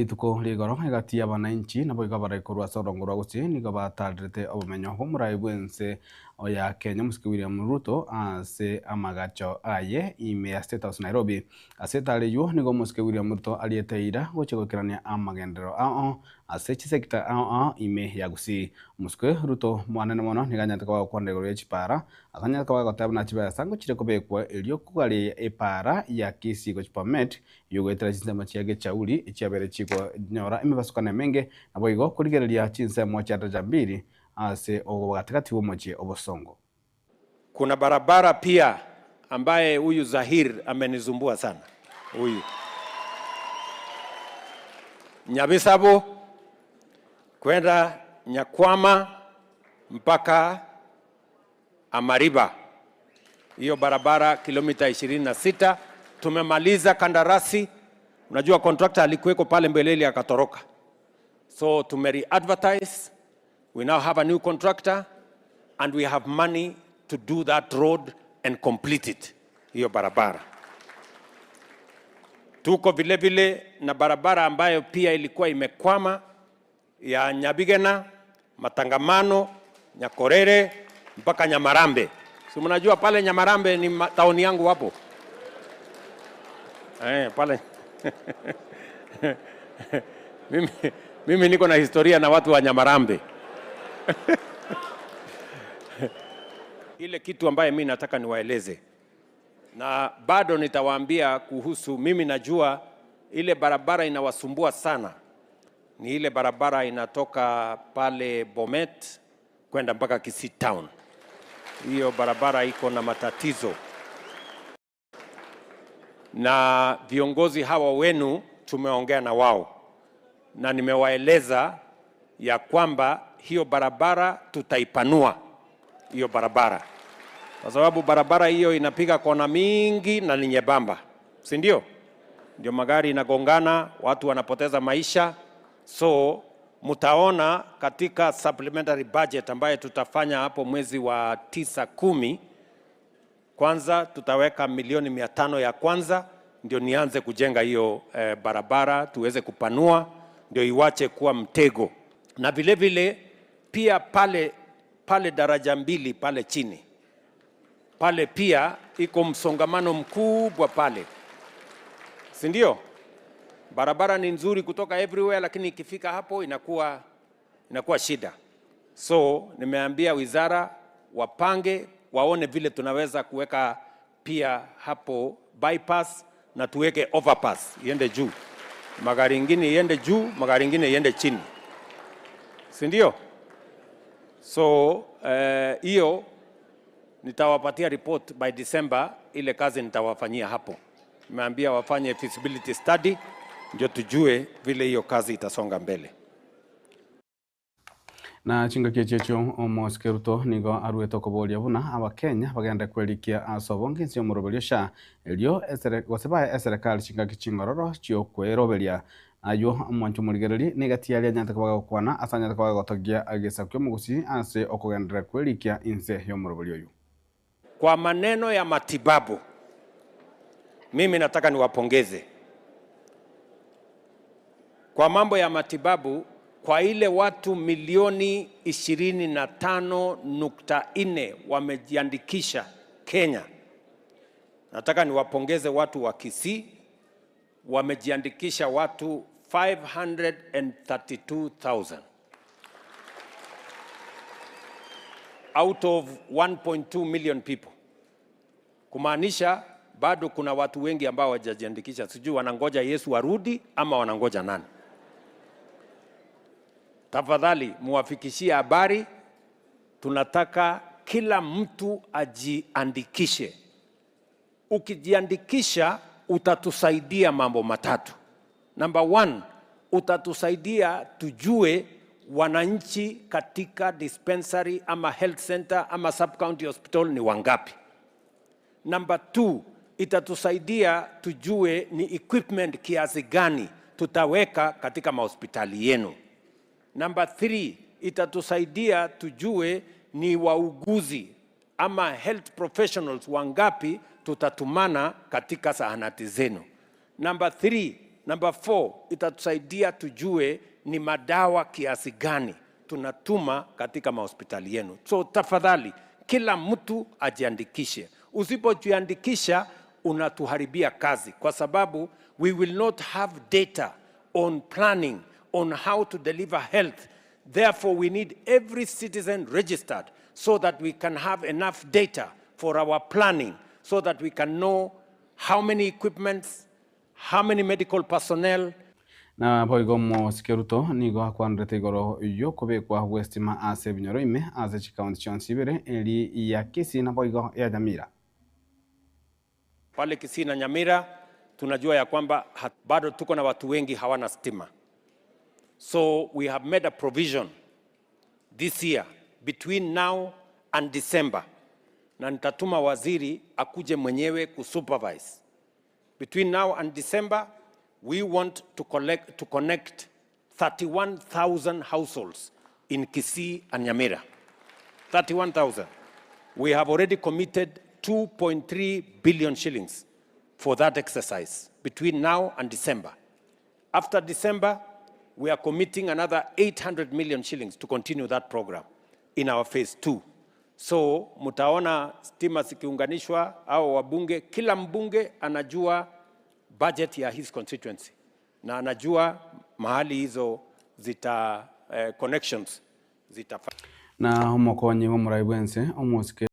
Rituko ri'igoro egati y'abanainchi naboigo abarai korwa ase orongo rwa Gusii nigo batarerete obomenyo bw'omorai bw'ense oya Kenya omosike William Ruto ase amagacho aye ime ya State House Nairobi. Ase etaro eyio nigo omosike William Ruto ariete eira gochia goikerania amagenderero ao ase chisector ao ao ime ya Gusii. Omosike Ruto mwanene mono nigo anyarete koba agokwanera igoro ye chipara ase anyarete koba agoteba buna chibesa ngochire kobekwa erio kogareria epara ya Kisii gochia Bomet Y'ogoetera chinsemo chia Gechauri echiabeire chikonyora emebasukano emenge, naboigo korigereria chinsemo chia Dajabiri ase obogatigati bw'omochie obosongo. Kuna barabara pia ambaye huyu Zahir amenizumbua sana huyu Nyabisabo kwenda Nyakwama mpaka Amariba. Hiyo barabara kilomita 26 tumemaliza kandarasi. Unajua contractor alikuweko pale mbeleni akatoroka, so tume advertise we now have a new contractor and we have money to do that road and complete it. Hiyo barabara tuko vile vile na barabara ambayo pia ilikuwa imekwama ya Nyabigena, Matangamano, Nyakorere mpaka Nyamarambe. Si mnajua pale Nyamarambe ni taoni yangu hapo eh, pale mimi, mimi niko na historia na watu wa Nyamarambe. Ile kitu ambaye mi nataka niwaeleze na bado nitawaambia kuhusu, mimi najua ile barabara inawasumbua sana ni ile barabara inatoka pale Bomet kwenda mpaka Kisii Town. Hiyo barabara iko na matatizo, na viongozi hawa wenu tumeongea na wao na nimewaeleza ya kwamba hiyo barabara tutaipanua hiyo barabara, kwa sababu barabara hiyo inapiga kona mingi na ni nyembamba, si ndio? Ndio magari inagongana, watu wanapoteza maisha. So mtaona katika supplementary budget ambayo tutafanya hapo mwezi wa 9 10, kwanza tutaweka milioni 500 ya kwanza ndio nianze kujenga hiyo eh, barabara tuweze kupanua, ndio iwache kuwa mtego, na vile vile pia pale pale daraja mbili pale chini pale pia iko msongamano mkubwa pale, si ndio? Barabara ni nzuri kutoka everywhere, lakini ikifika hapo inakuwa shida. So nimeambia wizara wapange, waone vile tunaweza kuweka pia hapo bypass na tuweke overpass iende juu, magari ingine iende juu, magari ingine iende chini, si ndio? So hiyo nitawapatia report by December, ile kazi nitawafanyia hapo. Nimeambia wafanye feasibility study ndio tujue vile hiyo kazi itasonga mbele. Na chingaki echi echio omosike Ruto nigo aruete okoboria buna Abakenya bagende kwerikia ase obonge inse y'omoroberio SHA erio esere gose bae eserekari chingaki ching'ororo chi'okweroberia. Ayio omwancho omorigereri negati yaria anyarete koba gagokwana ase anyarete koba gagotogia egesaku ki'omogusii ase okogenderera kwerikia inse y'omoroberio oyio. Kwa maneno ya matibabu, mimi nataka niwapongeze kwa mambo ya matibabu kwa ile watu milioni 25.4 wamejiandikisha Kenya. Nataka niwapongeze watu wa Kisii, wamejiandikisha watu 532,000 out of 1.2 million people, kumaanisha bado kuna watu wengi ambao hawajajiandikisha. Sijui wanangoja Yesu arudi ama wanangoja nani? Tafadhali muwafikishie habari, tunataka kila mtu ajiandikishe. Ukijiandikisha utatusaidia mambo matatu. Number one, utatusaidia tujue wananchi katika dispensary ama health center ama sub county hospital ni wangapi. Number two, itatusaidia tujue ni equipment kiasi gani tutaweka katika mahospitali yenu. Number three, itatusaidia tujue ni wauguzi ama health professionals wangapi tutatumana katika zahanati zenu. Number three, Number four, itatusaidia tujue ni madawa kiasi gani tunatuma katika mahospitali yenu. So tafadhali kila mtu ajiandikishe. Usipojiandikisha unatuharibia kazi, kwa sababu we will not have data on planning on how to deliver health. Therefore, we need every citizen registered so that we can have enough data for our planning, so that we can know how many equipments, how many medical personnel. Na boigo omosike Ruto nigo akwanderete igoro y'okobekwa gw'estima ase ebinyoro ime ase chikaunti chionsi ibere, eri ya Kisii naboigo ya Nyamira. Pale Kisii na Nyamira tunajua ya kwamba bado tuko na watu wengi hawana stima. So we have made a provision this year between now and December, na nitatuma waziri akuje mwenyewe kusupervise. Between now and December we want to collect, to connect 31,000 households in Kisii and Nyamira. 31,000. We have already committed 2.3 billion shillings for that exercise between now and December. After December, we are committing another 800 million shillings to continue that program in our phase two. So mtaona stima zikiunganishwa au wabunge, kila mbunge anajua budget ya his constituency na anajua mahali hizo zita connections zita Na omokonyi bw'omorai bw'ense omosike.